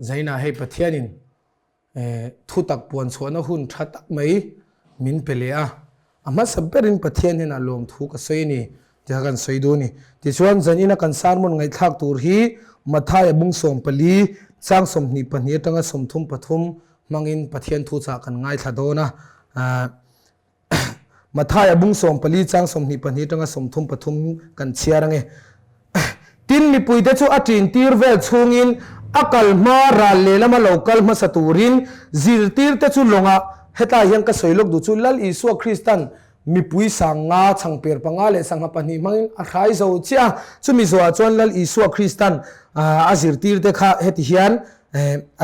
Zaina hei Pathianin thutak puan chhuahna hun tha tak mai min pe leh a, a hmasa berin Pathian hnenah lawmthu ka sawi a ni tih kha kan sawi duh a ni. Tichuan, zanina kan sermon ngaihthlak tur hi Mathaia bung 14, chang 22 atanga 33 hmangin Pathian thuchah kan ngaithla dawn a. Mathaia bung 14 chang 22 atanga 33 kan chhiar ange. Tin, mipuite chu a ṭin tir vel chhungin a kal hma ral lehlama lo kal hmasa turin zirtirte chu lawngah hetlai hian ka sawi lawk duh chu Lal Isua Kristan mipui sang nga changper panga leh sangha pahnih hmangin a hrai zo chiah a. Chumi zawhah chuan Lal Isua Kristan a zirtirte kha heti hian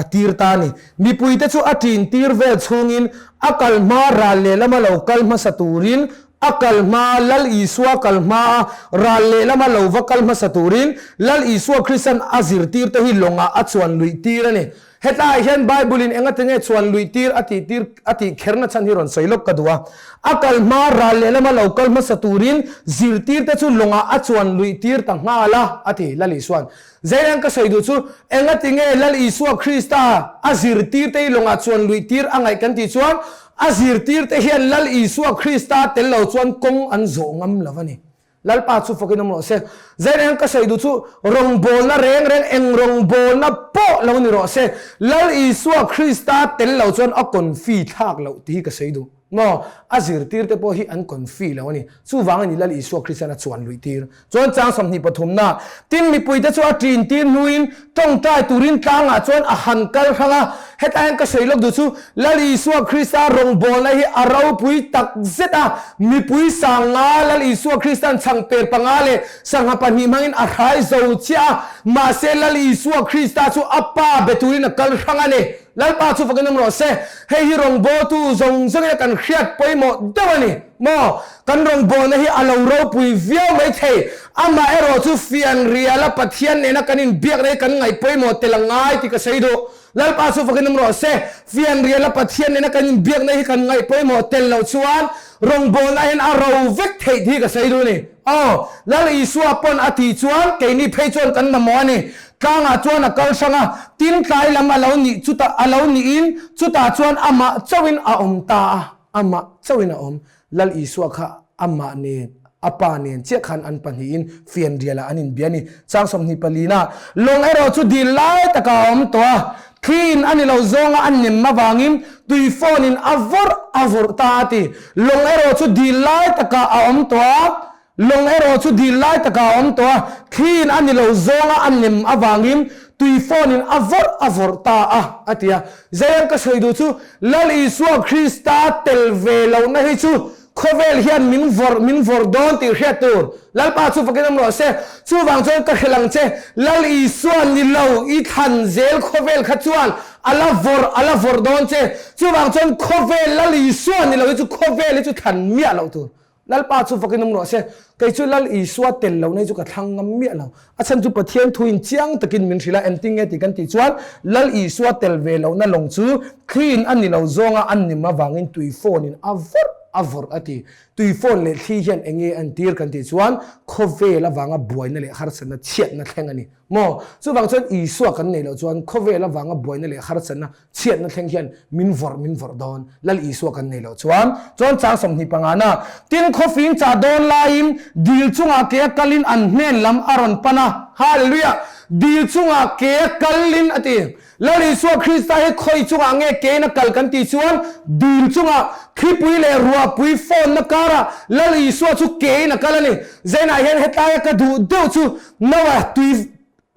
a tir ta a ni. Mipuite chu a ṭin tir vel chhungin a kal hma ral lehlama lo kal hmasa turin a kal hma, Lal Isua kal hma a ral lehlama lo va kal hmasa turin Lal Isua Kristan a zirtirte hi lawngah a chuan luih tir a ni. Hetlaiah hian Bible-in engati nge chuan luih tir a tih tir a tih kherna chhan hi rawn sawi lawk ka duh a. A kal hma ral lehlama lo kal hmasa turin zirtirte chu lawngah a chuan luih tir ta nghal a, a ti Lal Isua'n. Zeilang ka sawi duh chu, engati nge Lal Isua Krista a zirtirte hi lawngah chuan luihtir a ngaih kan tih chuan, a zirtirte hian Lal Isua Krista tel lo chuan kawng an zawh ngam lo a ni. Lalpa chu fakin awm rawh se. Zeilang ka sawi duh chu, rawngbawlna reng reng eng rawngbawlna pawh lo ni rawh se, Lal Isua Krista tel lo chuan a confi thlak loh tih hi ka sawi duh. Maw? A zirtirte pawh hi an confi lo a ni. Chuvang a ni Lal Isua Kristian a chuan luih tir. Chuan chang 20 pathumna, tin mipuite chu a ṭin tir hnuin tawngtai turin tlangah chuan a han kal hrang a. Hetlai hian ka sawi lawk duh chu Lal Isua Krista rawngbawlna hi a ropui tak zet a. Mipui sang nga Lal Isua Krista'n chhangper panga leh sangha pahnih hmangin a hrai zo chiah a. Mahse Lal Isua Krista chu a Pa be turin a kal hrang a ni. Lalpa chu fakin awm rawh se. Hei hi rawngbawltu zawng zawngin a kan hriat pawimawh deuh a ni maw? Kan rawngbawlna hi a lo ropui viau mai thei. Amah erawh chu fianriala Pathian nena kan inbiakna hi kan ngaih pawimawh tel a ngai tih ka sawi duh. Lalpa chu fakin awm rawh se. Fianriala Pathian nena kan inbiakna hi kan ngaih pawimawh tel loh chuan rawngbawlna hian a ro vek theih tih hi ka sawi duh a ni. Aw, Lal Isua pawn a tih chuan keini phei chuan kan mamawh a ni. Tlangah chuan a kal hrang a, tin tlai lam a lo nih chutah a lo nihin chutah chuan amah chauhin a awm ta a, amah chauhin a awm. Lal Isua kha amah nen, a pa nen chiah khan an pahnihin fianrialah an inbia a ni. Chang 24 na, Lawng erawh chu dil lai takah a awm tawh a, thliin a ni lo zawnga a nem avangin tui phone-in a vawrh a vawrh ta a ti. Lawng erawh chu dil lai takah a awm tawh a, Lawng erawh chu dil lai takah a awm tawh a, thliin a ni lo zawnga a nem avangin tui phone-in a vawrh a vawrh ta a, a ti a. Zaian ka sawi duh chu Lal Isua Krista tel ve lohna hi chu khawvel hian min vawrh min vawrh dawn tih hriat tur. Lalpa chu fakin awm rawh se. Chuvang chuan ka hrilh ang che, Lal Isua ni lo i thlan zel khawvel kha chuan a la vawrh a la vawrh dawn che. Chuvang chuan khawvel Lal Isua ni lo hi chu khawvel hi chu thlan miah loh tur. Lalpa chu fakin awm rawh se, kei chu Lal Isua tel lohna hi chu ka thlang ngam miah lo. A chhan chu Pathian thuin chiang takin min hrilh a, engtin nge tih kan tih chuan Lal Isua tel ve lohna lawng chu thliin a ni lo zawnga a nim avangin tui phone-in a vawrh a vawrh a ti. Tui phone leh thli hian eng nge an tir kan tih chuan khawvel avanga buaina leh harsatna chhiatna thleng a ni maw? Chuvang chuan Isua kan neih loh chuan khawvel avanga buaina leh harsatna Chhiatna thleng hian min vawrh min vawrh dawn. Lal Isua kan nei loh chuan. Chuan chang 25 na, Tin khawfing chah dawn laiin dil chungah ke a kalin an hnen lam a rawn pan a. Hallelujah! Dil chungah ke a kalin a ti. Lal Isua Krista hi khawi chungah nge kein a kal kan tih chuan dil chungah thlipui leh ruahpui fawnna karah Lal Isua chu kein a kal a ni. Zainah hian hetlaia ka duh deuh chu Noah tui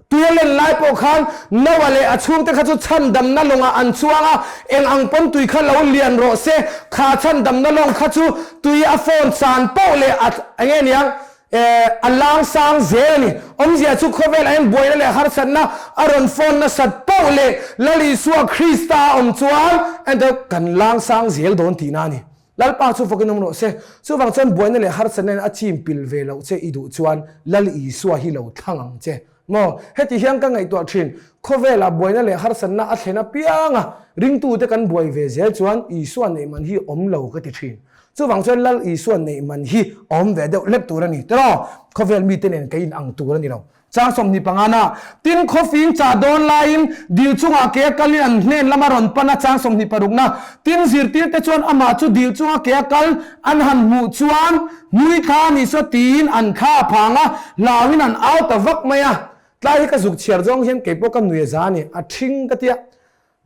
Tua len lai pawh khan Noah leh a chhungte kha chu chhandamna lawngah an chuang a, eng ang pawn tui kha lo lian rawh se, kha chhandamna lawng kha chu tui a phone chan poh leh a eng nge niang eh a lang sang zel a ni. Awmzia chu khawvel a en buaina leh harsatna a rawn phone nasat poh leh Lal Isua Krista a awm chuan entawh kan lang sang zel dawn tihna a ni. Lalpa chu fakin awm rawh se. Chuvang chuan buaina leh harsatna in a chim pil ve loh che i duh chuan Lal Isua hi lo thlang ang che. Maw? Heti hian ka ngaihtuah thin, khawvelah buaina leh harsatna a thlen apiang a, ringtute kan buai ve zel chuan Isua neih man hi awm lo ka ti thin. Chuvang chuan Lal Isua neih man hi awm ve deuh hlek tur a ni. Tiraw? Khawvel mite nen ka in ang tur a ni lo. Chang 25 na, Tin khawfing chah dawn laiin dil chungah ke a kalin an hnen lama rawn pan a chang 26 na, Tin zirtirte chuan amah chu dil chunga ke a kal an han hmuh chuan hmui thla a nih saw tiin an thla a phang a, hlauin an au ta vak mai a. Tlai hi ka zuk chhiar zawng hian kei pawh ka nui a za a ni, a ṭhing ka tia.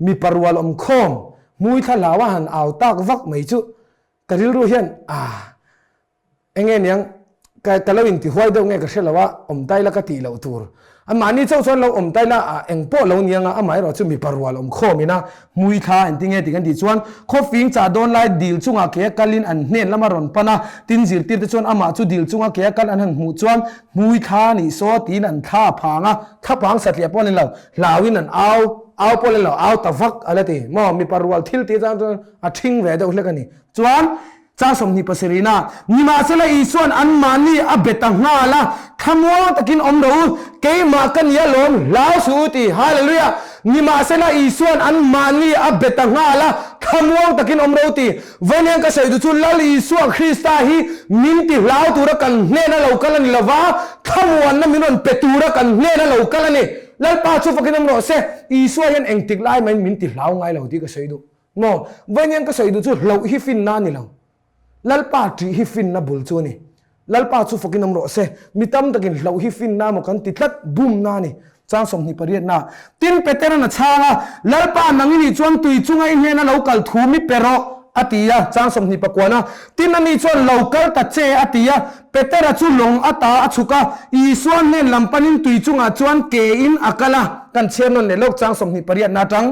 Mipa rual awm khawm hmui thla hlau a han au tak vak mai chu ka rilru hian ah Enge niang, ka ka lo inti huai deuh nge ka hre lo a, awm tai la ka tih loh tur. A mahni chauh chuan lo awm tai la a eng pawh lo niang a, amaherawh chu mipa rual awm khawm ina hmui thla engti nge tih kan tih chuan khawfing chah dawn lai dil chungah ke a kalin an hnen lama rawn pan a, tin zirtir te chuan amah chu dil chunga ke a kal an han hmuh chuan hmui thla nih saw tiin an thla a phang a, thla phang satliah pawh a ni lo, hlauin an au, au pawh a ni lo, au ta vak a la ti maw, mipa rual thil tih chuan a ṭhing ve deuh hlek a ni. Chuan. Cha 27 na, Nimahsela Isua'n anmahni a be ta nghal a, Thlamuang takin awm rawh u, keimah ka ni alawm, hlau suh u ti. Hallelujah! Nimahsela Isua'n anmahni a be ta nghal a, Thlamuang takin awm rawh u ti. Vawiin ka sawi duh chu Lal Isua Krista hi min ti hlau tura kan hnena lo kal a ni lova, thlamuanna min rawn pe tura kan hnena lo kal a ni. Lalpa chu fakin awm rawh se, Isua hian engtik lai mahin min ti hlau ngai lo tih ka sawi duh. Maw? Vawiin ka sawi duh chu hlauh hi finna a ni lo. Lalpa ṭih hi finna bul chu a ni. Lalpa chu fakin awm rawh se. Mi tam takin hlauh hi finna maw kan ti tlat, bumna a ni. Chang 28 na. Tin, Petera'n a chhang a, Lalpa, nang i nih chuan tui chunga i hnena lo kal thu mi pe rawh, a ti a. Chang 29 na. Tin, ani chuan, Lo kal ta che, a ti a. Petera chu lawng ata a chhuk a, Isua hnen lam panin tui chungah chuan kein a kal a. Kan chhiar nawn leh lawk chang 28 na atang.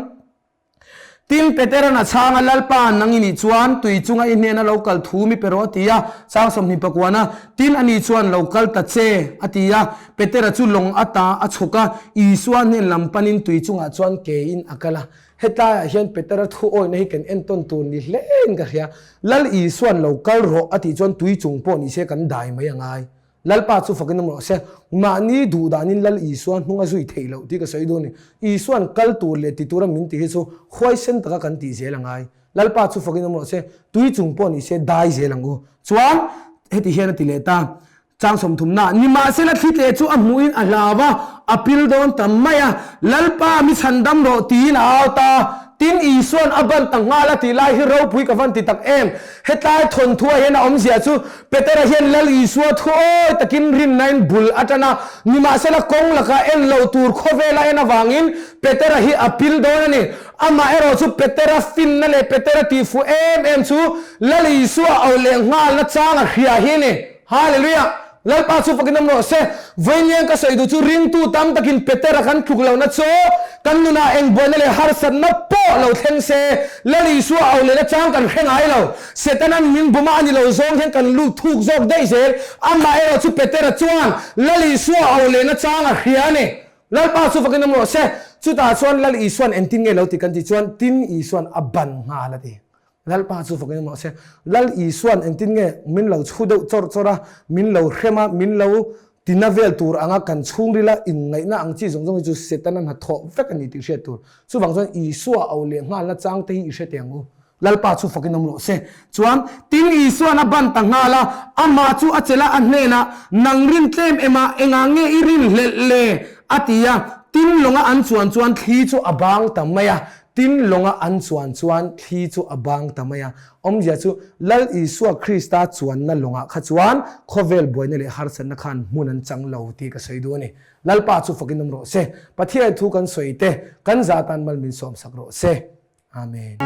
Tin, Petera'n a chhang a, Lalpa, nang i nih chuan tui chunga i hnena lo kal thu mi pe rawh, a ti a. Chang 29 a, Tin, ani chuan, Lo kal ta che, a ti a. Petera chu lawng ata a chhuk a, Isua hnen lam panin tui chungah chuan kein a kal a. Hetlaiah hian Petera thu awihna hi kan entawn tur ni hlein ka hria. Lal Isua'n lo kal rawh a tih chuan tui chung pawh ni se kan dai mai a ngai. Lalpa chu fakin awm rawh se. Mahni duh danin Lal Isua hnung a zui theih loh tih ka sawi duh a ni. Isua'n kal tur leh ti tura min ti hi chu huaisen taka kan tih zel a ngai. Lalpa chu fakin awm rawh se. Tui chung pawh ni se dai zel ang u. Chuan heti hian a ti leh ta. Chang 30 na, Nimahsela thli tleh chu a hmuhin a hlau a, a pil dawn ta mai a. Lalpa mi chhandam rawh tiin a au ta. Tin Isua'n a ban ta nghal a tih lai hi ropui ka van ti tak em. Hetlai thawnthuah hian a awmzia chu Petera hian Lal Isua thu awi takin rinnain bul a tan a, nimahsela kawng laka en loh tur khawvel a en avangin Petera hi a pil dawn a ni. Amaherawh chu Petera finna leh Petera tihfuh em em chu Lal Isua auh leh nghalna chang a hria hi a ni. Hallelujah! Lalpa chu fakin awm rawh se. Vawiin ka sawi duh chu ringtu tam takin Petera kan tluk lohna chu kan nunah eng buaina leh harsatna pawh lo thleng se, Lal Isua auh lehna chang kan hre ngai lo. Setanan min buma a ni lo zawng hian kan lut thuk zawk daih zel. Amah erawh chu Petera chuan Lal Isua auh lehna chang a hria a ni. Lalpa chu fakin awm rawh se. Chutah chuan Lal Isua'n engtin nge lo ti kan tih chuan tin Isua'n a ban nghal a ti. Lalpa chu fakin awm rawh se. Lal Isua'n engtin nge min lo chhu deuh chawrh chawrh a, min lo hrem a, min lo tina vel tur anga kan chhungrila inngaihna ang chi zawng zawng hi chu Setana hnathawh vek a ni tih hriat tur. Chuvang chuan Isua auh leh nghalna chang te hi i hre teh ang u. Lalpa chu fakin awm rawh se. Chuan, tin Isua'n a ban ta nghal a, amah chu a chelh a, a hnenah, Nang rin tlem em a, engah nge i rin hlelh le? a ti a. Tin lawnga an chuan chuan thli chu a bang ta mai a. Tin lawnga an chuan chuan thli chu a bang ta mai a. Awmzia chu Lal Isua Krista chuanna lawngah kha chuan khawvel buaina leh harsatna khan hmun an chang lo tih ka sawi duh a ni. Lalpa chu fakin awm rawh se. Pathian thu kan sawi te, kan zah tan mal min sawmsak rawh se. Amen.